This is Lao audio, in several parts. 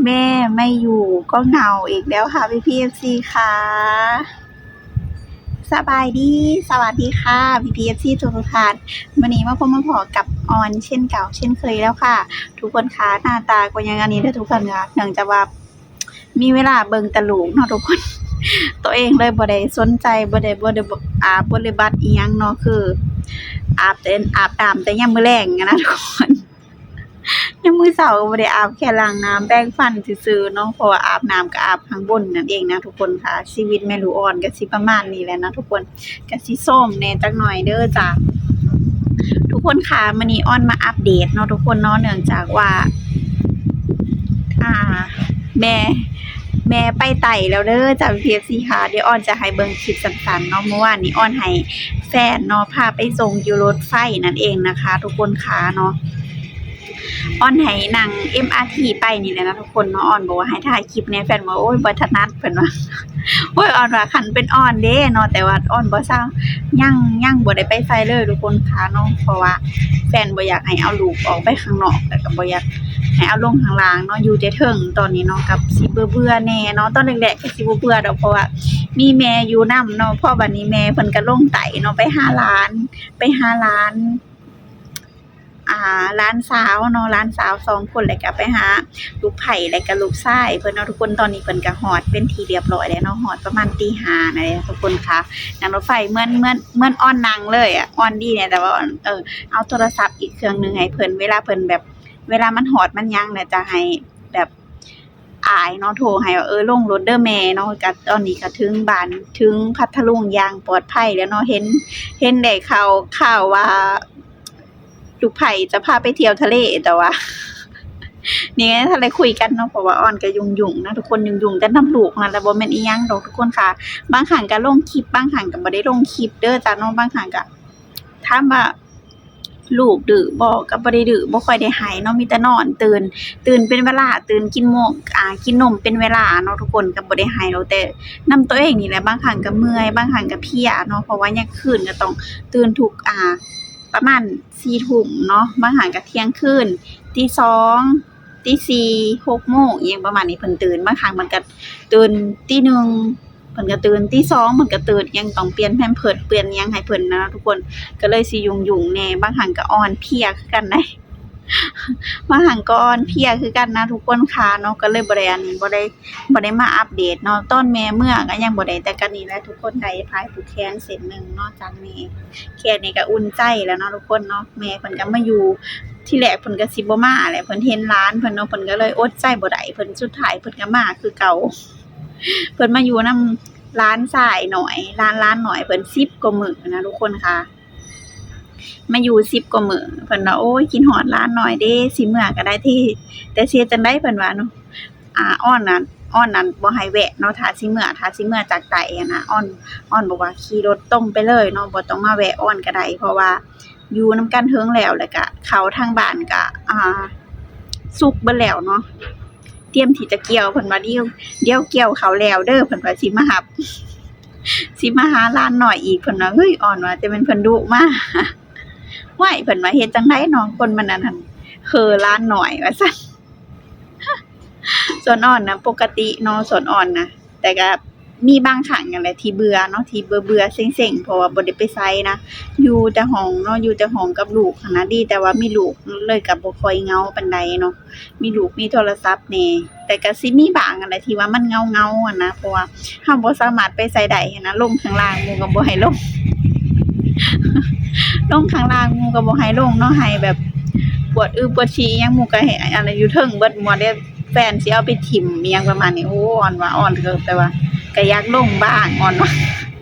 ແມ່ໄມ່ຢູ່ກໍເຫງົາອີກແລ້ວຄ່ະ ພີ່ໆ ເອັຟຊີ ຄ່ະ. ສະບາຍດີ ສະຫວັດດີຄ່ະ ພີ່ໆ ເອັຟຊີ ທຸກໆ ທ່ານ. ມື້ນີ້ມາພົບມາພໍ້ກັບອອນເຊັ່ນເກົ່າເຊັ່ນເຄີຍແລ້ວຄ່ະ ທຸກຄົນຄ່ະ. ໜ້າຕາກໍຍັງອັນນີ້ເດີທຸກຄົນຄ່ະ ເນື່ອງຈາກວ່າມີເວລາເບິ່ງແຕ່ລູກເນາະທຸກຄົນ ໂຕເອງເລີຍບໍ່ໄດ້ສົນໃຈ ບໍ່ໄດ້ ບໍ່ໄດ້ ອາ ບໍລິບັດອີ່ຫຍັງເນາະ ຄືອາບແຕ່ ອາບນ້ຳແຕ່ຍາມມື້ແລງຫັ້ນນະທຸກຄົນ. ຍາມມື້ເຊົ້າກໍບໍ່ໄດ້ອາບ ແຄ່ລ້າງນ້ຳແປງຟັນຊື່ໆ ເນາະ ເພາະວ່າອາບນ້ຳກໍອາບຂ້າງບົນນັ້ນເອງນະທຸກຄົນຄ່ະ. ຊີວິດແມ່ລູກອ່ອນກໍຊິປະມານນີ້ແຫຼະເນາະທຸກຄົນ ກໍຊິໂຊມແດ່ຈັກໜ່ອຍເດີຈ້າ. ທຸກຄົນຄ່ະ ມື້ນີ້ອອນມາອັບເດດເນາະທຸກຄົນເນາະ ເນື່ອງຈາກວ່າ ອ່າ ແມ່ ແມ່ໄປໄຕ້ແລ້ວເດີຈ້າ ພີ່ໆ ເອັຟຊີ ຄ່ະ. ດຽວອອນຈະໃຫ້ເບິ່ງຄລິບສັ້ນໆ ເນາະ. ມື້ວານນີ້ອອນໃຫ້ແຟນເນາະ ພາໄປສົ່ງຢູ່ລົດໄຟນັ້ນເອງນະຄະ ທຸກຄົນຄ່ະເນາະ. ອອນໃຫ້ນັ່ງເອັມອາທີໄປນີ້ແຫຼະເນາະທຸກຄົນເນາະ. ອອນບອກວ່າໃຫ້ຖ່າຍຄລິບແດ່ ແຟນວ່າ ໂອ້ຍ ບໍ່ຖະໜັດ ເພິ່ນວ່າ. ໂອ້ຍ ອອນວ່າຄັນເປັນອອນເດ້ເນາະ ແຕ່ວ່າອອນບໍ່ຊາວ ຍັງ ຍັງບໍ່ໄດ້ໄປໃສເລີຍທຸກຄົນຄ່ະເນາະ ເພາະວ່າແຟນບໍ່ຢາກໃຫ້ເອົາລູກອອກໄປຂ້າງນອກ ແລ້ວກໍບໍ່ຢາກໃຫ້ເອົາລົງຂ້າງລ່າງເນາະ ຢູ່ແຕ່ເທິງຕອນນີ້ເນາະ. ກໍຊິເບື່ອໆ ແດ່ເນາະ ຕອນແລກໆ ກໍຊິບໍ່ເບື່ອດອກ ເພາະວ່າມີແມ່ຢູ່ນຳເນາະ. ພໍບັດນີ້ແມ່ເພິ່ນກໍລົງໃຕ້ເນາະ ໄປຫາຫຼານ ໄປຫາຫຼານ ອ່າ ຫຼານສາວເນາະ ຫຼານສາວສອງຄົນ ແລ້ວກໍໄປຫາລູກໃພ້ ແລ້ວກໍລູກຊາຍເພິ່ນເນາະທຸກຄົນ. ຕອນນີ້ເພິ່ນກໍຮອດເປັນທີ່ຮຽບຮ້ອຍແລ້ວເນາະ ຮອດປະມານຕີຫ້ານັ້ນແຫຼະທຸກຄົນຄ່ະ. ນັ່ງລົດໄຟເໝືອນ ເໝືອນ ເໝືອນອອນນັ່ງເລີຍອະ ອອນດີແດ່ ແຕ່ວ່າ ເອີ ເອົາໂທລະສັບອີກເຄື່ອງໜຶ່ງໃຫ້ເພິ່ນ ເວລາເພິ່ນແບບ ເວລາມັນຮອດມັນຫຍັງແລ້ວຈະໃຫ້ແບບ ອ້າຍເນາະ ໂທໃຫ້ວ່າ ເອີ ລົງລົດເດີແມ່ເນາະ. ກະຕອນນີ້ກະເຖິງບ້ານ ເຖິງພັດທະລຸງຢ່າງປອດໄພແລ້ວເນາະ. ເຫັນ ເຫັນໄດ້ຂ່າວ ຂ່າວວ່າລູກໃພ້ຈະພາໄປທ່ຽວທະເລ ແຕ່ວ່າ ນີ້ຍັງບໍ່ທັນໄດ້ຄຸຍກັນເນາະ ເພາະວ່າອອນກະຫຍຸ້ງໆ ນະທຸກຄົນ ຫຍຸ້ງໆແຕ່ນຳລູກຫັ້ນແຫຼະ ບໍ່ແມ່ນອີ່ຫຍັງດອກທຸກຄົນຄ່ະ. ບາງຄັ້ງກະລົງຄລິບ ບາງຄັ້ງກະບໍ່ໄດ້ລົງຄລິບເດີຈ້າເນາະ. ບາງຄັ້ງກະ ຖາມວ່າລູກດື້ບໍ່ ກໍບໍ່ໄດ້ດື້ ບໍ່ຄ່ອຍໄດ້ໄຫ້ເນາະ ມີແຕ່ນອນ ຕື່ນ ຕື່ນເປັນເວລາ ຕື່ນກິນໂມງ ອ່າ ກິນນົມເປັນເວລາເນາະທຸກຄົນ. ກໍບໍ່ໄດ້ໄຫ້ດອກ ແຕ່ນຳຕົວເອງນີ້ແຫຼະ ບາງຄັ້ງກໍເມື່ອຍ ບາງຄັ້ງກໍເພຍເນາະ ເພາະວ່າຍາມຄືນກໍຕ້ອງຕື່ນທຸກ ອ່າ ປະມານສີ່ທຸ່ມເນາະ ບາງຄັ້ງກໍທ່ຽງຄືນ ຕີສອງ ຕີສີ່ ຫົກໂມງ ອີ່ຫຍັງປະມານນີ້ ເພິ່ນຕື່ນ. ບາງຄັ້ງເພິ່ນກໍຕື່ນຕີໜຶ່ງ ເພິ່ນກໍຕື່ນ ຕີສອງເພິ່ນກໍຕື່ນ ຍັງຕ້ອງປ່ຽນແພມເພີດ ປ່ຽນຫຍັງໃຫ້ເພິ່ນນະທຸກຄົນ ກໍເລີຍຊິຫຍຸ້ງໆແດ່. ບາງຄັ້ງກໍອ່ອນເພຍຄືກັນໃດ ບາງຄັ້ງກໍອ່ອນເພຍຄືກັນນະທຸກຄົນຄ່ະເນາະ. ກໍເລີຍບໍ່ໄດ້ອັນນີ້ ບໍ່ໄດ້ ບໍ່ໄດ້ມາອັບເດດເນາະ. ຕອນແມ່ເມືອກໍຍັງບໍ່ໄດ້ ແຕ່ກໍນີ້ແຫຼະທຸກຄົນ ໄດ້ພາຍຜູກແຂນເສັ້ນໜຶ່ງເນາະ ຈາກແມ່ ແຄ່ນີ້ກໍອຸ່ນໃຈແລ້ວເນາະທຸກຄົນເນາະ. ແມ່ເພິ່ນກໍມາຢູ່ ທີແລກເພິ່ນກໍຊິບໍ່ມາແຫຼະ ເພິ່ນເຫັນຫຼານເພິ່ນເນາະ ເພິ່ນກໍເລີຍອົດໃຈບໍ່ໄດ້ ເພິ່ນ ສຸດທ້າຍເພິ່ນກໍມາຄືເກົ່າ. ເພິ່ນມາຢູ່ນຳຫຼານຊາຍນ້ອຍ ຫຼານ ຫຼານນ້ອຍເພິ່ນສິບກວ່າມື້ນະທຸກຄົນຄ່ະ ມາຢູ່ສິບກວ່າມື້. ເພິ່ນວ່າ ໂອ້ຍ ຄິດຮອດຫຼານນ້ອຍເດ້ ຊິເມືອກໍໄດ້ ທີ່ ແຕ່ຊິເຮັດຈັ່ງໃດ ເພິ່ນວ່າເນາະ. ອ່າ ອອນນັ້ນ ອອນນັ້ນບໍ່ໃຫ້ແວະເນາະ ຖ້າຊິເມືອ ຖ້າຊິເມືອຈາກໃຕ້ຫັ້ນນະ ອອນ ອອນບອກວ່າຂີ່ລົດຕົງໄປເລີຍເນາະ ບໍ່ຕ້ອງມາແວະອອນກໍໄດ້ ເພາະວ່າຢູ່ນຳກັນເຖິງແລ້ວ ແລ້ວກະເຂົ້າທາງບ້ານກະ ອ່າ ສຸກເບິດແລ້ວເນາະ ຕຽມທີ່ຈະກ່ຽວ. ເພິ່ນວ່າ ດຽວ ດຽວກ່ຽວເຂົ້າແລ້ວເດີ ເພິ່ນວ່າຊິມາຮັບ ຊິມາຫາຫຼານນ້ອຍອີກ. ເພິ່ນວ່າ ເຮີ້ຍ ອອນວ່າ ຈະແມ່ນເພິ່ນດຸມາ ຫວ້າຍ ເພິ່ນວ່າ ເຮັດຈັ່ງໃດເນາະ ຄົນມັນອັນນັ້ນ ເຮີ້ຫຼານນ້ອຍວ່າຊັ້ນ. ສ່ວນອອນນະ ປົກກະຕິເນາະ ສ່ວນອອນນະ ແຕ່ກະມີບາງຄັ້ງຫັ້ນແຫຼະທີ່ເບື່ອເນາະ ທີ່ເບື່ອໆເຊັງໆ ເພາະວ່າບໍ່ໄດ້ໄປໃສນະ ຢູ່ແຕ່ຫ້ອງເນາະ ຢູ່ແຕ່ຫ້ອງກັບລູກຫັ້ນນະ. ດີແຕ່ວ່າມີລູກເລີຍກະບໍ່ຄ່ອຍເຫງົາປານໃດເນາະ ມີລູກມີໂທລະສັບແດ່ ແຕ່ກະຊິມີບາງຫັ້ນແຫຼະທີ່ວ່າມັນເຫງົາໆຫັ້ນນະ ເພາະວ່າເຮົາບໍ່ສາມາດໄປໃສໄດ້ຫັ້ນນະ ລົງຂ້າງລ່າງໝູ່ກໍບໍ່ໃຫ້ລົງ ລົງຂ້າງລ່າງໝູ່ກໍບໍ່ໃຫ້ລົງເນາະ ໃຫ້ແບບປວດອືປວດສີຫຍັງ ໝູ່ກໍໃຫ້ອັນນັ້ນຢູ່ເທິງເບິດໝົດເດ້ ແຟນຊິເອົາໄປຖິ້ມອີ່ຫຍັງປະມານນີ້. ໂອ້ ອອນວ່າ ອອນກໍແປວ່າກໍຢາກລົງບ້າງ ອອນວ່າ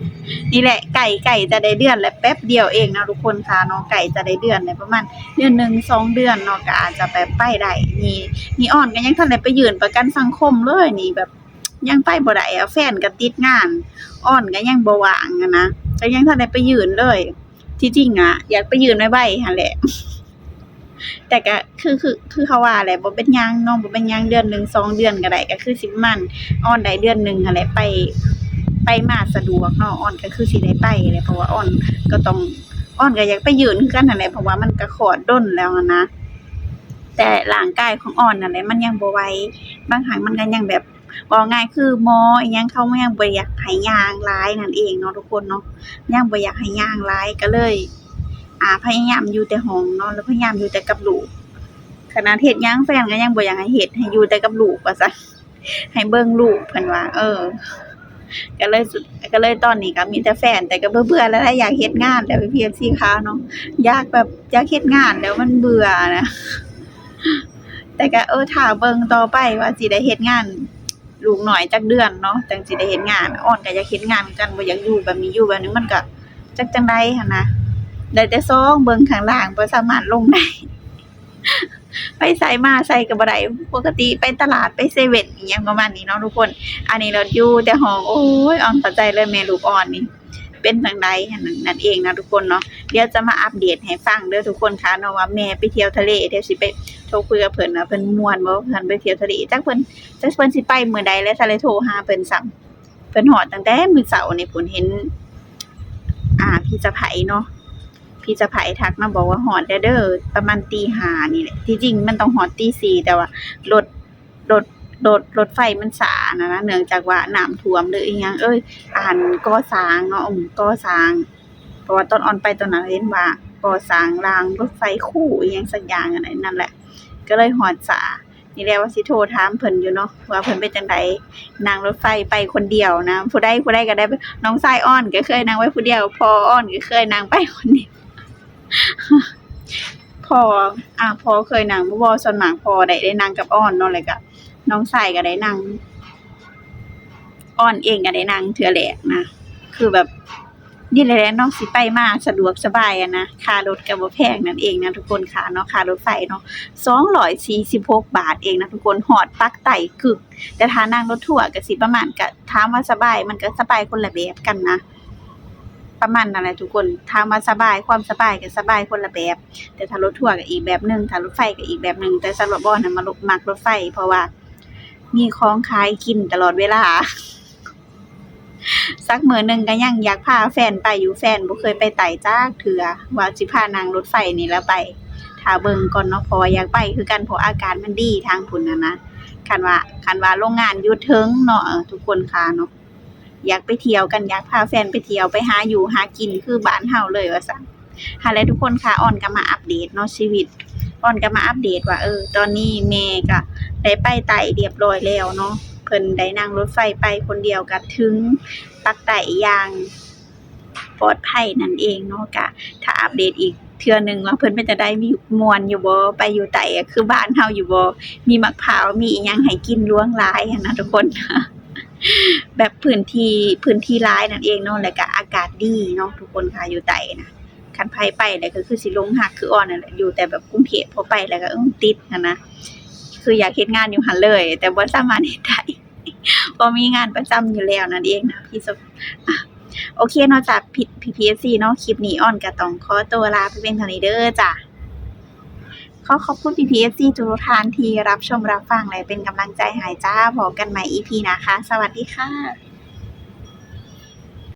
ນີ້ແຫຼະ ໃກ້ ໃກ້ຈະໄດ້ເດືອນແລ້ວ ແປັບດຽວເອງເນາະທຸກຄົນຄ່ະເນາະ ໃກ້ຈະໄດ້ເດືອນແລ້ວ ປະມານເດືອນໜຶ່ງສອງເດືອນເນາະ ກໍອາດຈະແບບໄປໄດ້. ນີ້ ນີ້ອອນກໍຍັງທັນໄດ້ໄປຍື່ນປະກັນສັງຄົມເລີຍ ນີ້ແບບ ຍັງໄປບໍ່ໄດ້ອະ ແຟນກໍຕິດງານ ອອນກໍຍັງບໍ່ວ່າງຫັ້ນນະ ກໍຍັງທັນໄດ້ໄປຍື່ນເລີຍ. ທີ່ຈິງອະ ຢາກໄປຍື່ນໄວໆຫັ້ນແຫຼະ ແຕ່ກໍຄື ຄື ຄືເຂົາວ່າແຫຼະ ບໍ່ເປັນຫຍັງເນາະ ບໍ່ເປັນຫຍັງ ເດືອນໜຶ່ງສອງເດືອນກໍໄດ້ ກໍຄືຊິປະມານ ອອນໄດ້ເດືອນໜຶ່ງຫັ້ນແຫຼະ ໄປ ໄປມາສະດວກເນາະ ອອນກໍຄືຊິໄດ້ໄປແຫຼະ ເພາະວ່າອອນກໍຕ້ອງ ອອນກໍຢາກໄປຍື່ນຄືກັນຫັ້ນແຫຼະ ເພາະວ່າມັນກໍຄອດດົນແລ້ວຫັ້ນນະ. ແຕ່ຮ່າງກາຍຂອງອອນນັ້ນແຫຼະ ມັນຍັງບໍ່ໄຫວ. ບາງຄັ້ງມັນກໍຍັງແບບ ເວົ້າງ່າຍຄືໝໍອີ່ຫຍັງ ເຂົາຍັງບໍ່ຢາກໃຫ້ຍ່າງຫຼາຍນັ້ນເອງເນາະທຸກຄົນເນາະ, ຍັງບໍ່ຢາກໃຫ້ຍ່າງຫຼາຍ ກໍເລີຍ ອ່າ ພະຍາຍາມຢູ່ແຕ່ຫ້ອງເນາະ ແລ້ວພະຍາຍາມຢູ່ແຕ່ກັບລູກ. ຂະໜາດເຮັດຫຍັງ ແຟນກໍຍັງບໍ່ຢາກໃຫ້ເຮັດ ໃຫ້ຢູ່ແຕ່ກັບລູກວ່າຊັ້ນ ໃຫ້ເບິ່ງລູກ ເພິ່ນວ່າ. ເອີ ກໍເລີຍ ກໍເລີຍຕອນນີ້ກໍມີແຕ່ແຟນ ແຕ່ກໍເບື່ອໆແລ້ວ ຢາກເຮັດງານແລ້ວ ເອັຟຊີຂາວເນາະ, ຢາກແບບ ຢາກເຮັດງານແລ້ວ ມັນເບື່ອນະ. ແຕ່ກໍ ເອີ ຖ້າເບິ່ງຕໍ່ໄປວ່າຊິໄດ້ເຮັດງານລູກນ້ອຍຈັກເດືອນເນາະ ຈັ່ງຊິໄດ້ເຮັດງານ. ອອນກໍຢາກເຮັດງານຄືກັນ ບໍ່ຢາກຢູ່ແບບນີ້ ຢູ່ແບບນີ້ມັນກໍຈັກຈັ່ງໃດຫັ້ນນະ, ໄດ້ແຕ່ຊອງເບິ່ງຂ້າງລ່າງ ບໍ່ສາມາດລົງໄດ້. ໄປໃສມາໃສກໍບໍ່ໄດ້, ປົກກະຕິໄປຕະຫຼາດ ໄປເຊເວັ່ນອີ່ຫຍັງປະມານນີ້ເນາະທຸກຄົນ. ອັນນີ້ລະຢູ່ແຕ່ຫ້ອງ. ໂອ້ຍ ອອນເຂົ້າໃຈເລີຍ ແມ່ລູກອ່ອນນີ້ເປັນຈັ່ງໃດຫັ້ນ ນັ້ນເອງນະທຸກຄົນເນາະ. ດຽວຈະມາອັບເດດໃຫ້ຟັງເດີທຸກຄົນຄ່າເນາະ ວ່າແມ່ໄປທ່ຽວທະເລ. ດຽວຊິໄປໂທຄຸຍກັບເພິ່ນວ່າເພິ່ນມ່ວນບໍ່ ເພິ່ນໄປທ່ຽວທະເລ. ຈັກເພິ່ນ ຈັກເພິ່ນຊິໄປມື້ໃດ ແລະ ທັນໄດ້ໂທຫາເພິ່ນຊ້ຳ. ເພິ່ນຮອດຕັ້ງແຕ່ມື້ເຊົ້ານີ້ພຸ້ນ ເຫັນ ອ່າ ພີ່ສະໃພ້ເນາະ ພີ່ສະໃພ້ທັກມາບອກວ່າຮອດແລ້ວເດີ ປະມານຕີຫ້ານີ້ແຫຼະ. ທີ່ຈິງມັນຕ້ອງຮອດຕີສີ່ ແຕ່ວ່າລົດ ລົດ ລົດ ລົດໄຟມັນຊ້າຫັ້ນນະ ເນື່ອງຈາກວ່ານ້ຳຖ້ວມ ຫຼື ອີ່ຫຍັງເອີຍ ອັນ ກໍ່ສ້າງເນາະ ເອີ ກໍ່ສ້າງ. ເພາະວ່າຕອນອອນໄປຕອນນັ້ນເຫັນວ່າກໍ່ສ້າງລາງລົດໄຟຄູ່ອີ່ຫຍັງສັກຢ່າງ ອັນນັ້ນແຫຼະ ກໍເລີຍຮອດຊ້າ. ນີ້ແຫຼະວ່າຊິໂທຖາມເພິ່ນຢູ່ເນາະ ວ່າເພິ່ນເປັນຈັ່ງໃດ ນັ່ງລົດໄຟໄປຄົນດຽວນະ. ຜູ້ໃດ ຜູ້ໃດກໍໄດ້ ນ້ອງຊາຍອອນກໍເຄີຍນັ່ງໄປຜູ້ດຽວ ພໍ່ອອນກໍເຄີຍນັ່ງໄປຄົນດຽວ. ພໍ່ ອ່າ ພໍ່ເຄີຍນັ່ງບໍ່? ສ່ວນມາກພໍ່ໄດ້ ໄດ້ນັ່ງກັບອອນເນາະ ແລ້ວກໍນ້ອງຊາຍກໍໄດ້ນັ່ງ ອອນເອງກໍໄດ້ນັ່ງເທື່ອແລກນະ. ຄືແບບ ນີ້ແຫຼະເນາະ ຊິໄປມາສະດວກສະບາຍຫັ້ນນະ ຄ່າລົດກໍບໍ່ແພງນັ້ນເອງນະທຸກຄົນຄ່າເນາະ. ຄ່າລົດໄຟເນາະ ສອງຮ້ອຍສີ່ສິບຫົກບາດເອງນະທຸກຄົນ ຮອດປາກໃຕ້ກຶກ. ແຕ່ຖ້ານັ່ງລົດທົວກໍຊິປະມານ ກໍຖາມວ່າສະບາຍ ມັນກໍສະບາຍຄົນລະແບບກັນນະ ປະມານນັ້ນແຫຼະທຸກຄົນ. ຖາມວ່າສະບາຍ ຄວາມສະບາຍກໍສະບາຍຄົນລະແບບ ແຕ່ຖ້າລົດທົວກໍອີກແບບໜຶ່ງ ຖ້າລົດໄຟກໍອີກແບບໜຶ່ງ. ແຕ່ສຳລັບອອນນະ ມັກລົດ ມັກລົດໄຟ ເພາະວ່າມີຂອງຂາຍກິນຕະຫຼອດເວລາ. ສັກມື້ໜຶ່ງກໍຍັງຢາກພາແຟນໄປຢູ່ ແຟນບໍ່ເຄີຍໄປໃຕ້ຈັກເທື່ອ ວ່າຊິພານັ່ງລົດໄຟນີ້ລະໄປ. ຖ້າເບິ່ງກ່ອນເນາະ ເພາະວ່າຢາກໄປຄືກັນ ເພາະອາກາດມັນດີທາງພຸ້ນຫັ້ນນະ. ຄັນວ່າ ຄັນວ່າໂລງງານຢຸດເຖິງເນາະ ເອີ ທຸກຄົນຄ່າເນາະ ຢາກໄປທ່ຽວກັນ ຢາກພາແຟນໄປທ່ຽວ ໄປຫາຢູ່ຫາກິນຄືບ້ານເຮົາເລີຍວ່າຊັ້ນ. ຫັ້ນແຫຼະທຸກຄົນຄ່າ ອອນກໍມາອັບເດດເນາະຊີວິດ ອອນກໍມາອັບເດດວ່າ ເອີ ຕອນນີ້ແມ່ກໍໄດ້ໄປໃຕ້ຮຽບຮ້ອຍແລ້ວເນາະ ເພິ່ນໄດ້ນັ່ງລົດໄຟໄປຄົນດຽວ ກໍເຖິງປາກໃຕ້ຢ່າງປອດໄພນັ້ນເອງເນາະ. ກໍຖ້າອັບເດດອີກເທື່ອໜຶ່ງວ່າເພິ່ນເປັນຈັ່ງໃດ ມີ ມ່ວນຢູ່ບໍ່ ໄປຢູ່ໃຕ້ກໍຄືບ້ານເຮົາຢູ່ບໍ່ ມີໝາກພ້າວ ມີອີ່ຫຍັງໃຫ້ກິນຫຼວງຫຼາຍຫັ້ນນະທຸກຄົນ. ແບບພື້ນທີ່ ພື້ນທີ່ຫຼາຍນັ້ນເອງເນາະ ແລ້ວກໍອາກາດດີເນາະທຸກຄົນຄ່າ ຢູ່ໃຕ້ນະ. ຄັນໃຜໄປແລ້ວກໍຄືຊິຫຼົງຮັກຄືອອນນັ້ນແຫຼະ ຢູ່ແຕ່ແບບກຸງເທບ ພໍໄປແລ້ວກໍ ເອີ ຕິດຫັ້ນນະ ຄືຢາກເຮັດງານຢູ່ຫັ້ນເລີຍ ແຕ່ບໍ່ສາມາດເຮັດໄດ້ ເພາະມີງານປະຈຳຢູ່ແລ້ວນັ້ນເອງນະ. ພີ່ ໂອເຄເນາະຈ້າ ພີ່ໆ ເອັຟຊີເນາະ ຄລິບນີ້ອອນກໍຕ້ອງຂໍຕົວລາໄປພຽງເທົ່ານີ້ເດີຈ້າ. ຂໍຂອບຄຸນພີ່ໆ ເອັຟຊີ ທຸກໆທ່ານທີ່ຮັບຊົມຮັບຟັງ ແລະ ເປັນກຳລັງໃຈໃຫ້ຈ້າ. ພົບກັນໃໝ່ ອີພີ ໜ້າຄ່ະ. ສະຫວັດດີຄ່ະ.